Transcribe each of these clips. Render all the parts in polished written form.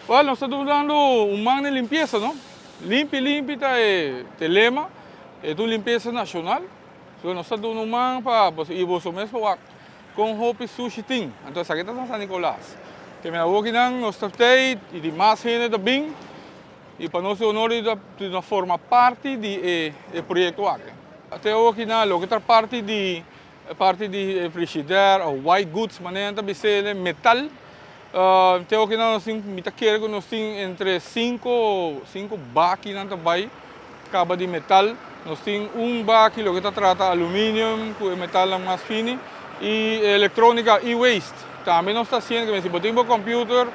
Well, nos ta dunando un man di limpiesa, no? Limpi Limpi ta e lema, e ta un limpiesa nacional. So nos ta duna un man pa y boso mes por wak con hopi sushi tin. Anto esaki ta San Nicolas. Ke men awor kinan nos ta tey y di mas hende ta bin y pa nos e honor di ta forma parti di e proyecto aki. Te awor kinan loke ta parti di parti di frigidaire of white goods manera nan ta bis'e metal. Te awor kinan nos tin, mi ta kere ku nos tin entre sinku bakinan ta bai kaba di metal. Nos tin un baki loke ta trata aluminium ku e metalnan mas fini i elektronika, e-waste. Tambe nos ta hasiendo ku si bo tin bo computer,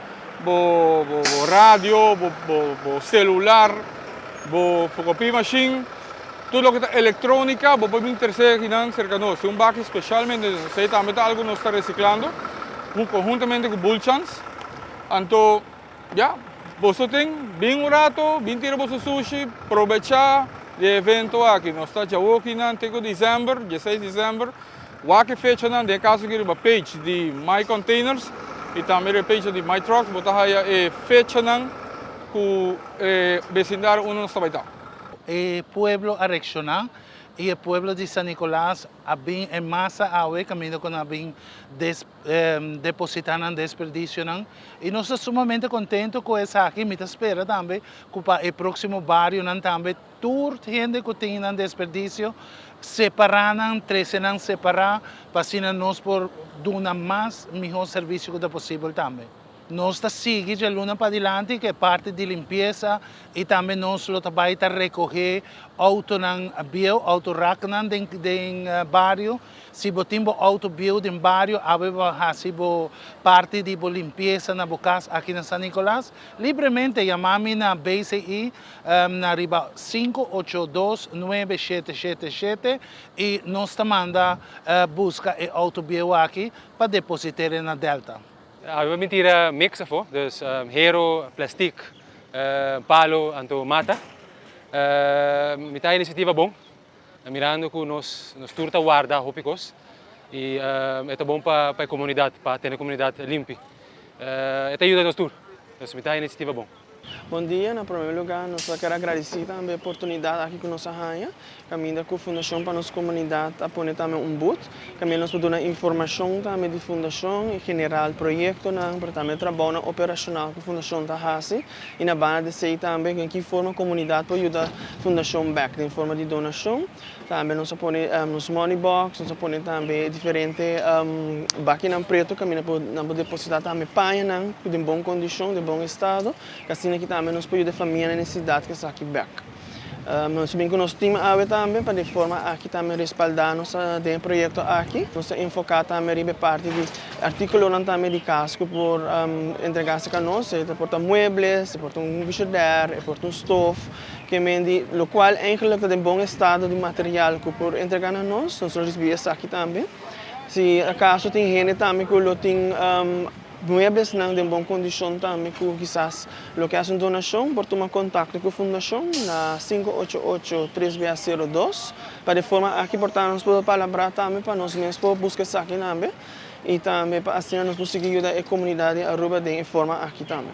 bo radio, bo celular, bo fotocopy machine, tur loke ta elektronika bo por bin trese akinan serka nos. Tin un baki specialmente, esei tambe ta algu nos ta resiklando konhuntamente ku Bulchans. Anto ya, boso tin bin un rato, bin tira boso sushi, probecha di e evento aki. Nos ta djawokinan te ku december, 16 december. Wak e fechanan den e kaso aki riba page di My Containers i tambe riba e page di My Trucks bo ta haya e fechanan ku e besindario unda nos ta bai ta. E pueblo a reakshoná i e pueblo di San Nicolas a bin en masa awe kaminda ku nan a bin depositá nan desperdisionan i nos ta sumamente kontento ku esaki. Mi ta spera tambe ku pa e próksimo barionan tambe tur hende ku tin nan desperdisio separá nan, trese nan separá pa asina nos por duna mas mihó servisio ku ta posibel tambe. Nos ta sigui djaluna padilanti ku e parti di limpiesa i tambe nos lo ta bai ta rekohé outonan bieu, outoraknan den den bario. Si bo tin bo outo bieu den bario awe bo a hasi bo parti di bo limpiesa na bo kas aki na San Nicolas, libremente yama mi na BCI na riba 582 9777 i nos ta manda buska e outo bieu aki pa deposit'é na Delta. Awe mi tira mix afo, dus hero, plastic, palo, anto mata. Mi ta iniciativa bon, mirando cu nos tur ta warda hopi cos y e ta bon pa e comunidad, pa tene comunidad limpi. E ta yuda nos tur, dus mi ta iniciativa bon. Bon dia, na promé lugá nos ta kere agradesí tambe e oportunidat aki ku nos a haña, kaminda ku Fundashon pa Nos Komunidat a pone tambe un but, kaminda nos por duna informashon tambe di fundashon en general, proyektonan, pero tambe trabounan operashonal ku fundashon ta hasi i na banda di esei tambe den ki forma komunidat por yuda fundashon bèk den forma di donashon. Tambe nos a pone nos money box, nos a pone tambe diferente bakinan preto kaminda por nan por depositá tambe pañanan ku den bon kondishon, den bon estado, ku asina aki tambe nos por yuda e famia na nesesidat ku esaki bèk. Nos a bin ku nos tim awe tambe pa di forma aki tambe respaldá nos den e proyekto aki. Nos ta enfoká tambe riba e parti di artíkulonan tambe di kas ku por entregá serka nos, e por ta muebles, e por ta un frishider, e por ta un stof. Ke men di lokual eigenlijk ta den bon estado di material ku por entrega na nos, nos lo risibí esaki tambe. Si akaso tin hende tambe ku lo tin mueblesnan den bon kondishon tambe ku kisas lo ke hasi un donashon por tuma kontakto ku fundashon na 588 3 02 pa di forma aki por ta nos por palabrá tambe pa nos mes por buska esaki tambe i tambe pa asina nos por sigui yuda e komunidat di Aruba den e forma aki tambe.